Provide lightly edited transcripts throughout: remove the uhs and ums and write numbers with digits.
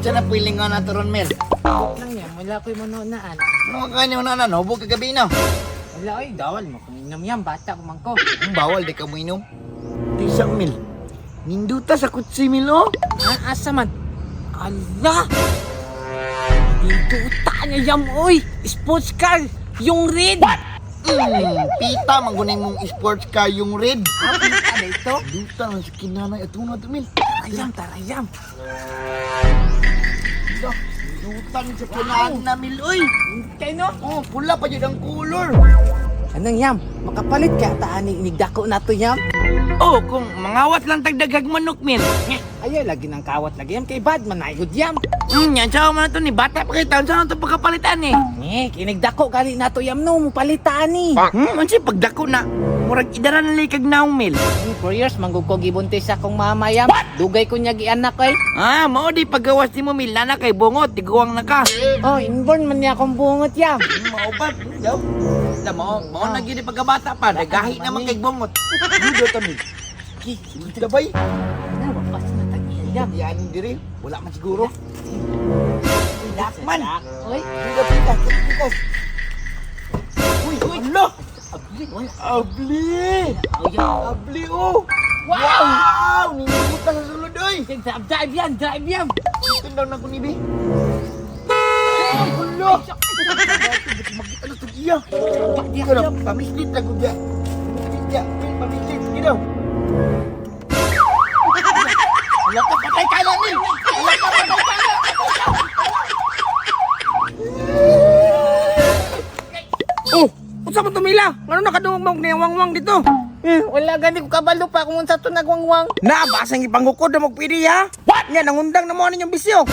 Unsa na pilingon na to ron, Mel? Hubok lang yan, wala ko'y manunaan. Ano ka kanyo na na? Hubog kagabi na. Wala ay, dawal mo. Kung inom yan, bata ko man ko. Ang bawal, di ka mo inom. Tisa, Mel. Ninduta sa kutsi, Mel, oh. Ah, asa man? Ala! Ninduta niya yam, oy! Sports car! Yung red! Pita, manggunay mong sports car yung red. Ah, pita na ito? Ninduta lang sa kinanay. Ato na to, Mel. Tarayam, tarayam! Ninduta lang sa kinanay, Mel, oy. Kay no? Oh, pula pa yun ang color. Anong yam? Makapalit ka taan ni inigdako na to yam? Oh, kung mangawat lang tagdagag manok, Mel. Ayaw, lagi ng kawat lagi yam. Kay bad man, naigod yam. Yan siya man na to ni bata pa kay taon saan to pagkapalitan eh. Eh, kinigdako gali na to yam no, mupalitaan ni. Unsa pagdako na murag idara na likag naong, Mel. 4 years, manggug ko gibuntis akong mama yam. Dugay ko niya gianak ay. Ah, mao di paggawas nimo, Mel, nana kay bungot, tiguang na ka. Oh, inborn man niya akong bungot yam. Mao pa, daw. La mao, mao na gyud pagkabata pa, nagahi naman kay bungot. Ninduta, Mel. Kita bay. Na, wapas na tag-iya yam. Yan dire. Wala man siguro. Dakman. Oy, Pita, pita, pita. Uy, uy, ala! abli. Wala. Abli! Oh, yam. Abli, oh! Wow! Wow! Ninduta sa sulod, oy! Drive, drive yan, drive yan. Ito daw na kunibi. Ay, hulo! Ano ito iya? Ito na, pamislit na gudya. Pamislit, pamislit. Sige daw. Wala ka, patay ka na, Mil! Wala ka, patay ka na! Oh, unsa man to, Mila? Ngano nakadungog mo og wangwang dito? Eh, wala gani ko kabalo pa kung unsa to nagwangwang. Na, basang ipangukod na magpili ha? What? Nga, nangundang na mo ninyong bisyo.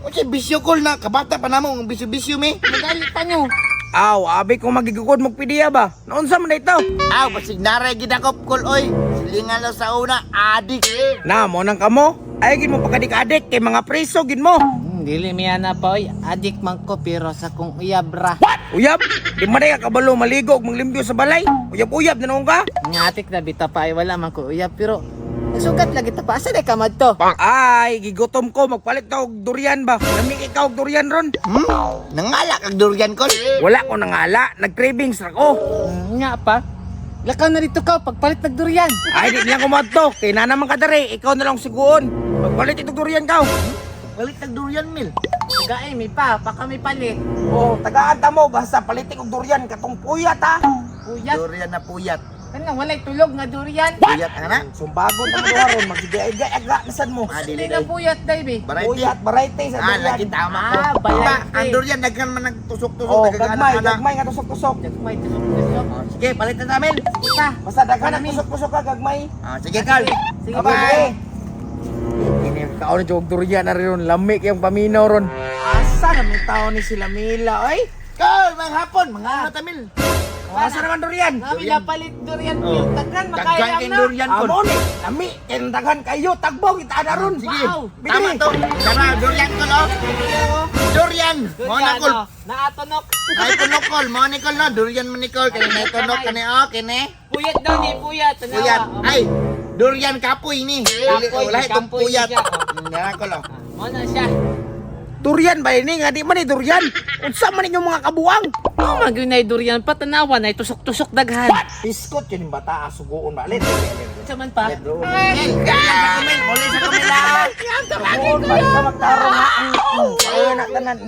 Unsay bisyo kol na kabata pa namo ang bisyo-bisyo mi. Magalit pa nyo. Aw, abi kung magigukod magpidiya ba? Naunsa man na ito? Aw, basig naray gid ako kol oy. Silingan lang sa una, adik. Na, mo nang kamo. Ay, gin mo pagkadik-adik kay mga preso, gin mo. Dili miya na pa oy. Adik man ko pero sa kong uyab ra. Uyab, di man ka kabalo maligo og manglimpyo sa balay. Uyab-uyab na noon ka. Nga atik na bita pa ay wala man ko uyab pero nagsugat lagi ta pa asa day ka madto. Ay, gigutom ko magpalit ta og durian ba. Lami ikaw og durian ron. Nangala kag durian kol. Wala ko nangala, nag-cravings ra ko. Nga pa. Lakaw na dito ka pagpalit nag durian. Ay, di niya kumadto. Kay na naman kadere, ikaw na lang siguon. Magpalit itong durian ka. Palit kag durian mil. Tagay mi pa, baka may palit. Oh, tagaan ta mo basta palitin og durian katong puyat ha. Puyat. Durian na puyat. Kanang walay tulog nga durian. Puyat ana. Sumbagon ta mo duha ron, magigay-gay nasad mo. Ah, Dili dili na day. puyat day bi. Variety. Puyat, variety sa Ah, durian. lagi tama ko. Ah, variety. Ba, ang durian daghan man nagtusok-tusok Oh, nagagana gagmay, ana. gagmay nga tusok-tusok. May tusok-tusok. Oh, sige, palit na namin. Pa. Basta daghan ang tusok-tusok ka, gagmay. Ah, sige kal. Sige, Bye-bye. Ini kaon jog durian na ron, lami kayong paminaw ron. Asa na may tao ni sila Mila, oy? Kal, mga hapon, mga ano tamil. Asa naman durian? Nami na palit durian. Oh. Daghan Daghan makayam kay na. durian kol. Amo ni, lami kayong daghan kayo, tagbaw kita na ron. Sige. Wow. Tama to. Tara, durian kol oh. Durian. Mo na kol. oh. Naatonok. Ay tunok kol, mo ni kol no, durian man ni kol kay na tunok kani oh, kini. Puyat daw ni puyat. Tanawa. Puyat. Oh. Ay, durian kapoy ni. Kapoy, Wala itong kapoy puyat. siya, oh. Dara kol oh. Mo na siya. Durian ba ini? Nga di man ni durian. Unsa man inyong mga kabuang? Oh, magyunay durian pa tanawa na tusok-tusok daghan. Biskot yun yung bata, suguon ba? Let, Unsa man pa? Mel, durian sa kumil, muli sa kumil ah. Suguon ba? Ikaw magtarong ha? Ayun na tanan.